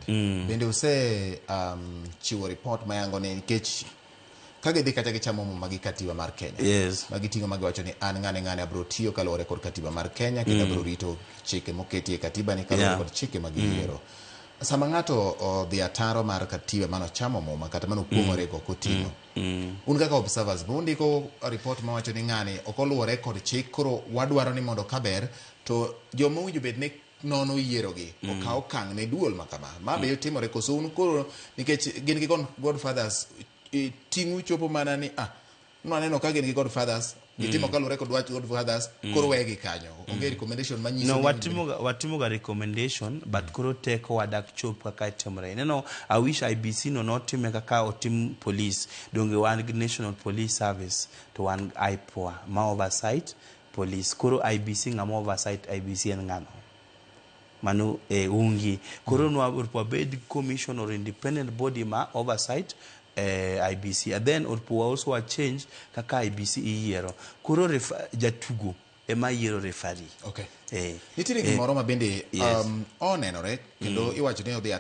Bende use chiwo report mayango ni nikech ka gidhi kacha gichamo muma gi katiba mar Kenya. Ma giting'o ma giwacho ni an ng'ane ng'ane abiro tiyo kaluwore kod katiba mar Kenya kendo abiro rito chike moketi e katiba ni kaluwore kod chike ma giyiero. Sama ng'ato odhi ataro mar katiba mane ochamo muma kata mane okuong'ore go koting'o. Un kaka observers be undiko report mawacho ni ng'ani ok oluwore kod chik, koro wadwaro ni mondo kaber to joma owinjo bed ni nono yierogi okaw okang' ne duol ma kama. Ma be timore koso un koro nikech gin gi godfathers, ting'u chopo mana ni nwaneno ka gin gi godfathers gitimo kaluwore kod wach godfathers, koro wegi kanyo onge recommendation manyiso No, ni watimoga recommendation, but koro teko wadak chop kaka timore. Ineno, I wish IEBC no notime kaka otim police. Donge wan gi National Police Service to wan gi IPOA ma oversight police. Koro IEBC, ng'ama oversight IEBC en ng'ano? Mano e ungi. Koro nwa wabed commission or independent body ma oversight IEBC. And then orpo also wa change kaka IEBC iyiero. Koro jatugo ema yiero referee. Nitiere gimoro ma bende Yes. onenore kendo iwacho ni odhi.